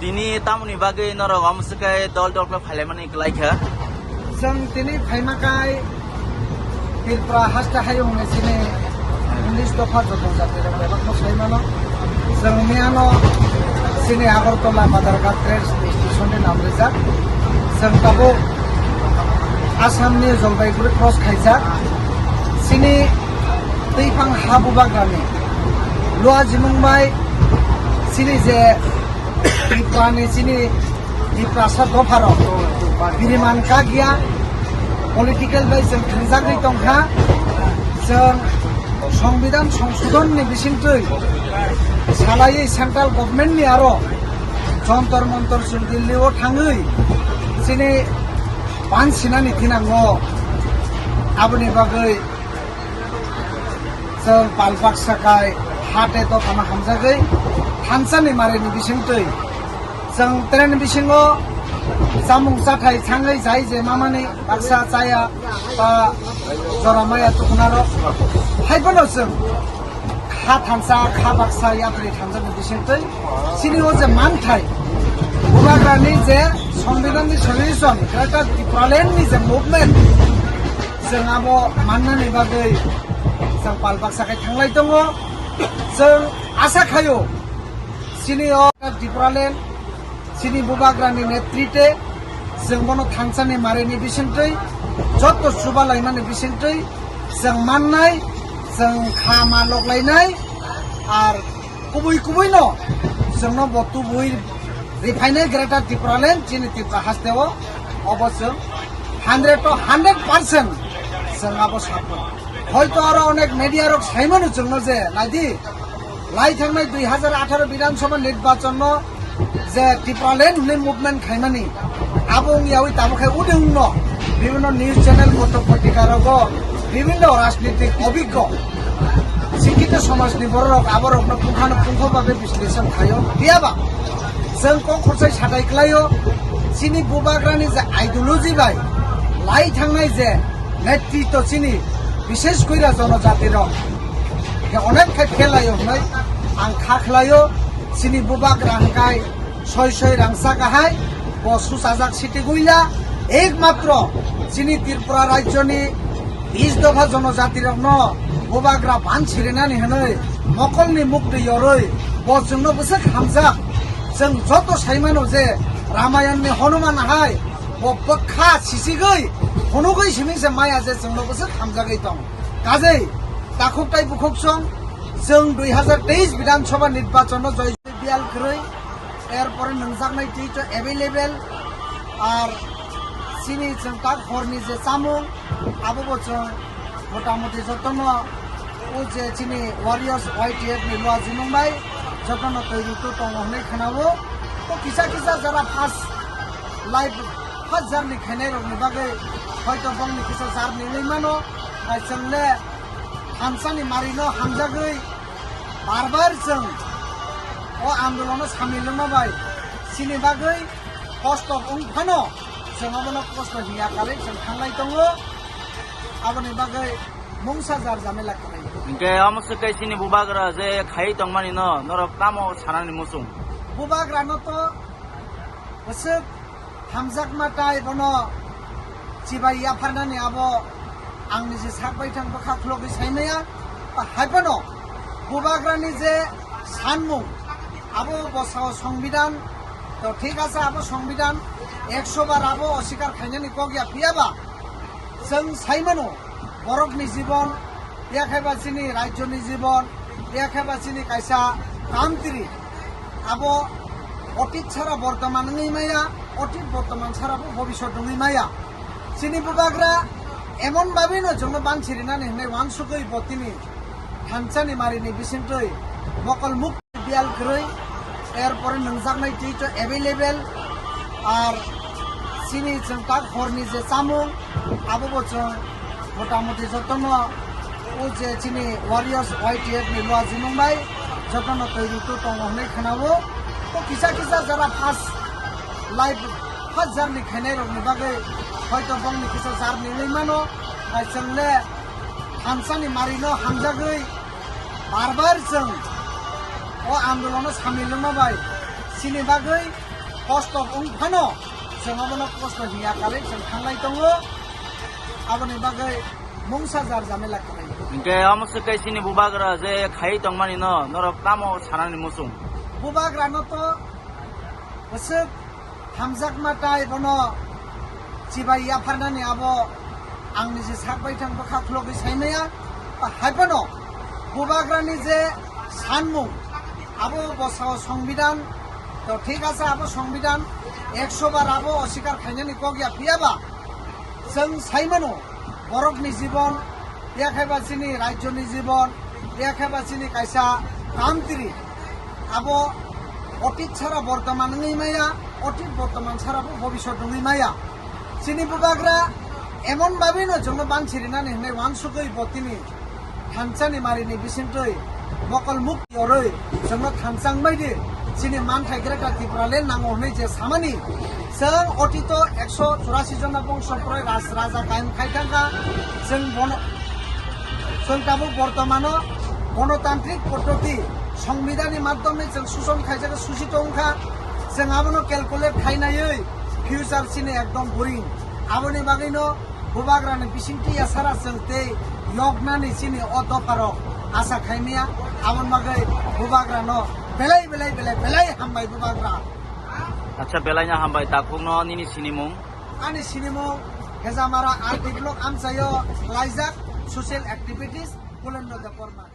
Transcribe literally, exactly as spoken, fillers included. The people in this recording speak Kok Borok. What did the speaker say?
Tini tamoni bagwi norok omo swkhe dol dol khe phailaimani kwlai kha. Chwng tini phaima kai Tripura haste hayung ni chini unis dopha joto jati rok bebak no sai mano. Chwng miyano chini Agartala Badharghat train station ni nam rijak. Chwng tabuk Assam ni Jalpaiguri cross khaijak. Chini twiphang ha bubagrani Luwa Jimung bai chini je Tiprani chini Tiprasa dopharok biriman kagiya political bai chwng thwngjagwi tongkha. Chwng Songbidan Songsodhon ni bisingtwi salaiwi central government ni aro Jantar Mantar chwng Delhi o thangwi chini ban sinani thinango. Aboni bagwi chwng pal baksa kai hate dophano hamjagwi thansa ni mari ni bisingtwi chwng train bisingo chamung chathai thangwi jai je mamani baksa chaya ba jora maya tukunarok hai bono chwng kha thansa kha baksa yapri thansa ni bisingtwi chini o je manthai bubagrani je Songbidan ni solution Greater Tipraland ni je movement chwng abo mannani bagwi chwng pal baksa khai thanglai tongo. Chwng asa khaio chini o Tipraland chini bubagrani netrite chwng bono thansani marini bisingtwi joto chubalaimani bisingtwi chwng mannai chwng kha ma loklainai ar kubui kubui no chwngno bo tubui riphainai Greater Tipraland chini Tripura hasteo obo chwng hundred to hundred percent chwng abo sakno. Hoito aro onek media rok saimano chwngno je naidi lai thangnai dui hajar atharo Bidhan Sabha nirbachon no je Tipraland hwnwi movement khaimani abo wngyawi tamo khe udi wngno bibhinno news channel, potro patrika rogo bibhinno rajnitik obiggo sikhito somajni bororok aborokno pungkhano pungkho babe bisleshon khaio. Phiyaba chwng kok khorsai satai klaio chini bubagrani je ideology bai lai thangnai je netritwo chini bishesh koira jonojati rok khe onek khai phelaio hwnwi ang kha khlaio. Chini bubagra hwnkhe soi soi rangchak ahai bo suchajak siti guila ekmatro chini Tripura rajyoni bis dopha jonojati rokno bubagra ban sirinani hwnwi mokolni muktwi yorwi bo chwngno bwswk hamjak. Chwng joto saimano je Ramayonni Hanuman ahai bo bwkha sisigwi phunugwi simi se maya je chwngno bwswk hamjagwi tong. Kajei takhuk tai bukhuk song chwng dui hajar teis Bidhan Sabha nirbachon no joy joy biyal kwrwi, er pore nwngjaknai twi to available, ar chini chwng tak horni je chamung abo bo chwng motamoti jotono o je chini Warriors Y T F ni Luwa Jimung bai jotono twi rwtwi tongo hwnwi khwnao. To kisa kisa jora first life first journey khainai rokni bagwi hoito bongni kisa journey wngwi mano, hai chwng le thansani marino hamjagwi bar bar chwng o andolono samil wngma bai chini bagwi kosto wng phano chwng obono kosto hiya kwrwi chwng thanglai tongo, aboni bagwi mungsa jar jamela kwrwi. Hinkhe omo swkhe chini bubagra je khai tongmani no norok tamo sanani muchung? Bubagra no to bwswk hamjakma tai bono chibai yapharnani abo ang niji sak bai thang bwkha khulogwi saimaya. Hai phano bubagrani je sanmung abo bosao Songbidan to thik ase, abo Songbidan ekso bar abo osikar khainani kok ya, phiyaba chwng saimano borokni jibon, yakhe ba chini rajyoni jibon, yakhe ba chini kaisa country, abo otit sara bortoman wngwi maya, otit bortoman sara bo bobisot wngwi maya. Chini bubagra emon babino chwngno bansi rinani hwnwi uansugwi bo tini thansani marini bisingtwi mokol muk biyal kwrwi, er pore nwngjaknai twi to available, ar chini chwng tak horni je chamung abo bo chwng motamoti jotono o je chini Warriors Y T F ni Luwa Jimung bai jotono twi rwtwi tongo hwnwi khwnao. To kisa kisa jora first life first journey khainai rokni bagwi hoito bongni kisa journey wngwi mano, hai chwng le thansani marino hamjagwi bar bar chwng o andolono samil wngma bai chini bagwi Kosto wng phano, chwng abono kosto hiya kwrwi chwng thanglai tongo. Aboni bagwi mungsa jar jamela kwrwi. Hinkhe omo swkhe chini bubagra je khai tongmani no norok tamo sanani muchung? Bubagrano to bwswk hamjakma tai bono chibai yapharnani abo ang niji sak bai thang bwkha khulogwi saimaya. Hai phano bubagrani je sanmung, abo bosao songbidan, to thik ase, abo songbidan ekso bar abo osikar khainani kok ya, phiyaba chwng saimano borokni jibon, yakhe ba chini rajyoni jibon, yakhe ba chini kaisa country, abo otit sara bortoman wngwi maya, otit bortoman sara bo bobisot wngwi maya. Chini bubagra emon babino chwngno banchirinani hwnwi uansugwi bo tini thansani marini bisingtwi mokol muk yorwi chwngno thansa wngbaidi chini manthai Greater Tipraland nango hwnwi je samani. Chwng otito ekso churasi jona bongso poroi raj raja kayam khai thangkha. Chwng bono, chwng tabuk bortomano gonotantrik poddoti, songbidanni madhyome chwng suson khaijak, susi tongkha. Chwng abono calculate khainaiwi future chini ekdom boring. Aboni bagwino bubagrani bisingtwi ya sara chwng tei yoknani chini o dopharok asa khaimaya. Aboni bagwi bubagrano belai, belai, belai, belai hambai bubagra. Acha, belaino hambai. Takhukno nini sinimung? Ani sinimung Hejamara R D block amchaio khlaijak social activities Kulendra Debbarma.